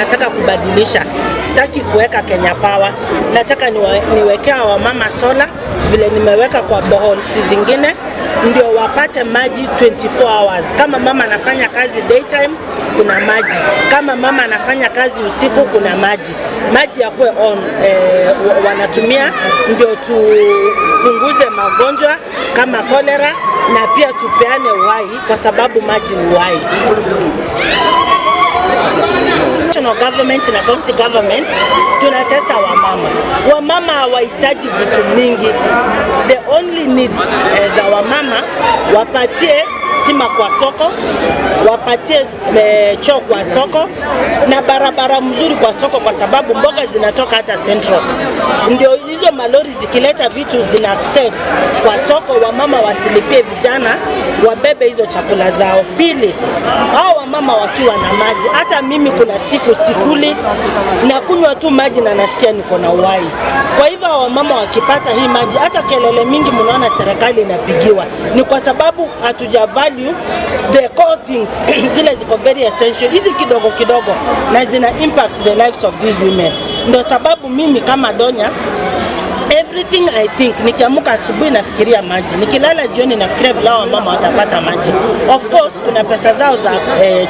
Nataka kubadilisha, sitaki kuweka Kenya Power, nataka niwekea wamama sola vile nimeweka kwa boreholes zingine, ndio wapate maji 24 hours. Kama mama anafanya kazi daytime kuna maji, kama mama anafanya kazi usiku kuna maji, maji yakuwe on wanatumia ndio tupunguze magonjwa kama kolera na pia tupeane uhai kwa sababu maji ni uhai. National government na county government tunatesa wamama. Wamama hawahitaji vitu mingi, the only needs za wamama wapatie stima kwa soko, wapatie choo kwa soko na barabara mzuri kwa soko, kwa sababu mboga zinatoka hata Central. Ndio hizo malori zikileta vitu zina access kwa soko, wamama wasilipie vijana wabebe hizo chakula zao. Pili, hao wamama wakiwa na maji, hata mimi kuna siku sikuli na kunywa tu maji na nasikia niko na uhai. Kwa hivyo hao wamama wakipata hii maji, hata kelele mingi mnaona serikali inapigiwa ni kwa sababu hatuja value the core things zile ziko very essential, hizi kidogo kidogo na zina impact the lives of these women. Ndio sababu mimi kama Donya, everything I think, nikiamka asubuhi nafikiria maji, nikilala jioni nafikiria vile hao wamama watapata maji. Of course kuna pesa zao za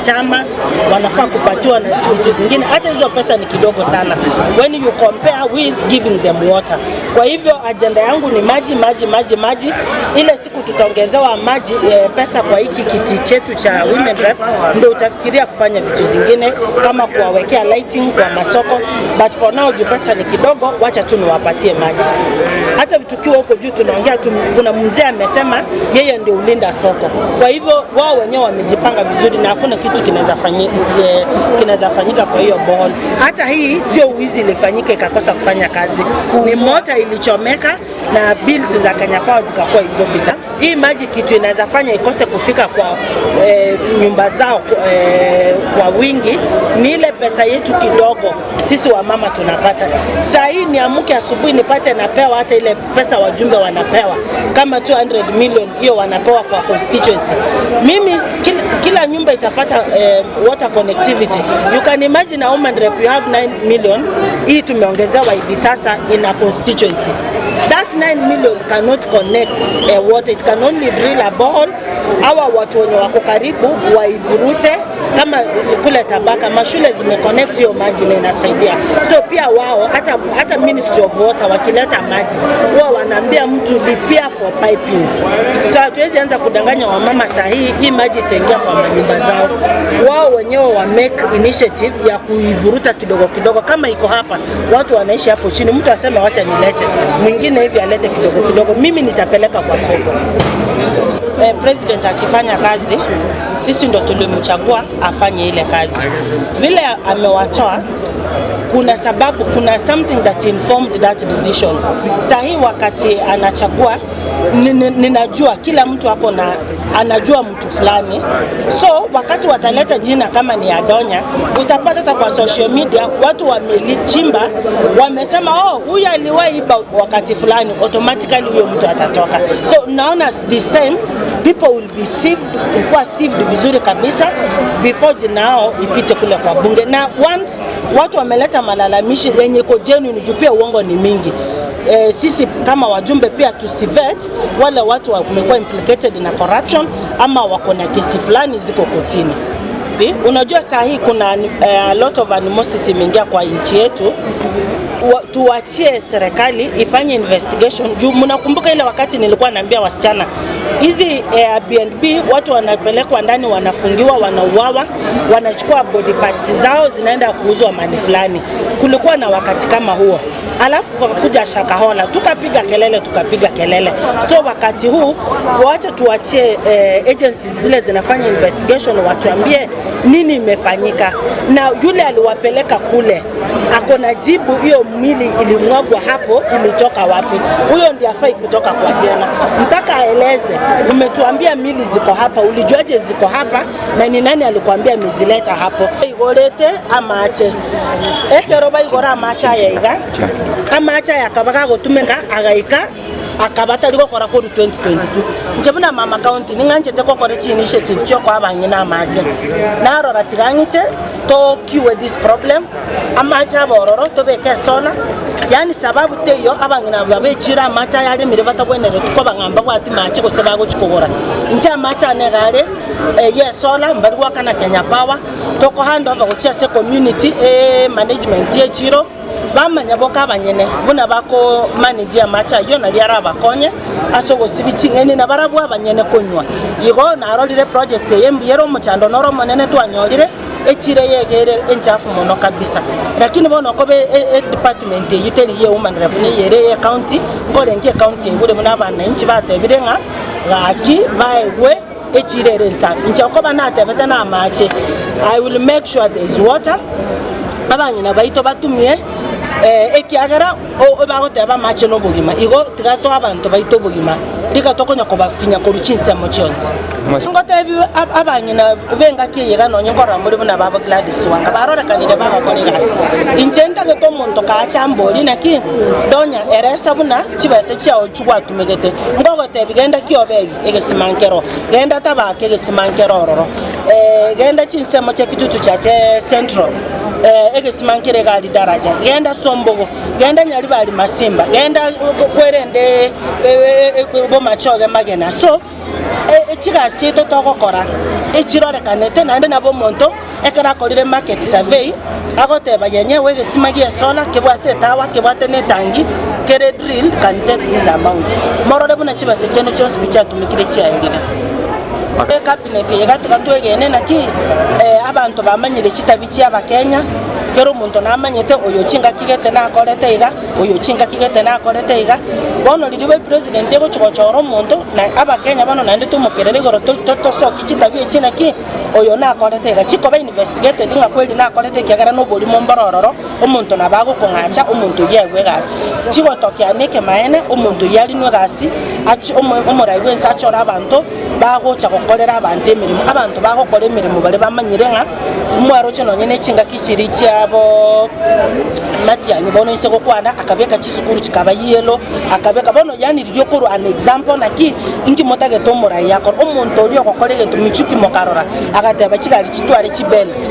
chama wanafaa kupatiwa na vitu zingine, hata hizo pesa ni kidogo sana when you compare with giving them water. Kwa hivyo agenda yangu ni maji, maji, maji, maji. Ile siku tutaongezewa maji pesa kwa hiki kiti chetu cha women rep, ndio utafikiria kufanya vitu zingine kama kuwawekea lighting kwa masoko, but for now juu pesa ni kidogo, wacha tu niwapatie maji. Hata tukiwa huko juu tunaongea tu, kuna mzee amesema yeye ndio ulinda soko. Kwa hivyo wao wenyewe wamejipanga vizuri na hakuna kitu kinaweza fanyika kwa hiyo borehole. Hata hii sio wizi ilifanyika ikakosa kufanya kazi, ni mota ilichomeka na bills za Kenya Power zikakuwa exorbitant. Hii maji kitu inaweza fanya ikose kufika kwa nyumba zao kwa wingi ni ile pesa yetu kidogo sisi wamama tunapata. Saa hii niamke asubuhi nipate napewa hata ile pesa wajumbe wanapewa kama 200 million, hiyo wanapewa kwa constituency. Mimi kila nyumba itapata water connectivity. You can imagine a woman rep, you have 9 million, hii tumeongezewa hivi sasa in a constituency. That 9 million cannot connect a water, it can only drill a borehole. Hawa watu wenye wako karibu waivurute kama kule Tabaka mashule zimeconnect hiyo maji na inasaidia. So pia wao hata Ministry of Water wakileta maji huwa wanaambia mtu lipia for piping. So hatuwezi anza kudanganya wamama sahihi hii maji itaingia kwa manyumba zao. Wao wenyewe wa make initiative ya kuivuruta kidogo kidogo, kama iko hapa watu wanaishi hapo chini, mtu aseme wacha nilete, mwingine hivi alete kidogo kidogo, mimi nitapeleka kwa soko. President akifanya kazi, sisi ndo tulimchagua afanye ile kazi. Vile amewatoa kuna sababu, kuna something that informed that decision. Sahi wakati anachagua, ninajua kila mtu ako na anajua mtu fulani, so wakati wataleta jina kama ni Adonya, utapata hata kwa social media watu wamelichimba, wamesema, "Oh, huyu aliwahi iba wakati fulani," automatically huyo mtu atatoka. So naona this time people will be sieved, kuwa sieved vizuri kabisa before jina yao ipite kule kwa bunge, na once watu wameleta malalamishi yenye iko genuine, juu pia uongo ni mingi. Sisi kama wajumbe pia tusivet wale watu wamekuwa implicated na corruption ama wako na kesi fulani ziko kotini. Unajua saa hii kuna a lot of animosity imeingia kwa nchi yetu. Tuachie serikali ifanye investigation juu mnakumbuka ile wakati nilikuwa naambia wasichana hizi Airbnb watu wanapelekwa ndani, wanafungiwa, wanauawa, wanachukua body parts zao zinaenda kuuzwa mali fulani. Kulikuwa na wakati kama huo, alafu kukakuja Shakahola, tukapiga kelele, tukapiga kelele. So wakati huu wacha tuachie agencies zile zinafanya investigation watuambie nini imefanyika, na yule aliwapeleka kule ako na jibu, hiyo mwili ilimwagwa hapo ilitoka wapi? Huyo ndiye afai kutoka kwa jela mpaka aeleze, umetuambia mili ziko hapa, ulijuaje ziko hapa na ni nani alikuambia mizileta hapo? Igorete amache ekero baigora amache aya iga amache aya akaba gagotumeka agaika. Akaba atari gokora korwa 2022. Inche buna mama county ning'anchete gokora chi initiative chia okoa abang'ina amache. Narora tiga ng'iche to cure this problem, amache abe ororo tobeke esolar, yaani sababu teiyo abang'ina aba bechire amache aya aremire batabwenereti koba ng'a mbabwati mache gose bagochi kogora. Inche amache ane iga are ya esolar mbari goakana Kenya Power, toko hand over gochia ase ecommunity emanagement ya echiro. Bamanya boka abanyene buna bako manage amache ayio naria arabakonye ase ogosibia ching'eni na barabwo abanyene konywa. Igo narorire project eye mbuya ere omochando noro omonene twanyorire echire eye iga ere enchafu mono kabisa. Lakini bono okoba edepartment eyio teri ya woman rep niyo ere eye ecounty, nkorenge ecounty eigure buna abananchi batebire ng'a gaki baegwe echire ere ensafi. Inche okoba natebete na amache, I will make sure there is water. Abang'ina baito batumie ekiagera bagoteba amache na obogima. Igo tiga toe abanto baito obogima, rika tokonya kobafinya korwa chinsemo chionsi. Ngotebi abang'ina b'engaki eye iga nonye nkorora more buna babo Gladys Wanga barorekanire bagokora egasi. Inche ntagete omonto kaacha ambori naki Donya eresa buna chibesa chiao chigwatumegete. Ngogotebi genda kiobegi egesima nkero, genda tabaka egesima nkero ororo, genda chinsemo chia Kitutu Chache Central. Egesima nkere iga aria daraja, genda Sombogo, genda Nyaribari Masimba, genda kwerende Bomachoge Magena. So chigasi chiaito togokora echirorekanete naende nabo omonto ekero akorire market survey agoteba yenyewe egesima gia esolar kebwate etawa kebwate na etangi kere drilled can take this amount. Morore buna chibesa chiaino chionsi pi chiatumekire chiaerire. Ecabinet eye iga tiga twegene naki abanto bamanyire chitabi chia abakenya, kera omonto namanyete oyo chingaki gete nakorete iga, oyo chingaki gete nakorete iga. Bono riria by president egochi gochora omonto na abakenya bono naende tomokerere igoro tosokie chitabi echi naki oyo nakorete iga. Chikoba investigated ng'a kweri nakorete ekiagera na oborimo mboro ororo, omonto nabo agokong'acha omonto oyio aegwe egasi. Chigotokea na ekemaene omonto oyio arinwe egasi omorai bwensi achore abanto bagocha gokorera abanto emeremo. Abanto bagokora emeremo baria bamanyire ng'a mwaroche nonye ne chingaki chiria chiabo Matiang'i bono inse gokwana akabeka chisukuru chikaba yellow akabeka bono yaani riria okorwa an example naki inki motagete omorai akore omonto oria ogokora egento Michuki mokarora agateba chigari chitware chibelt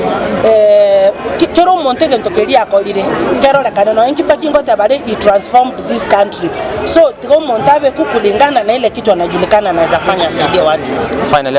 kera omonto egento keria akorire kerorekane nonye Kibaki ngoteba are he transformed this country so tiga omonto abe kulingana na ile kitu anajulikana anaweza fanya asaidie watu. Finally.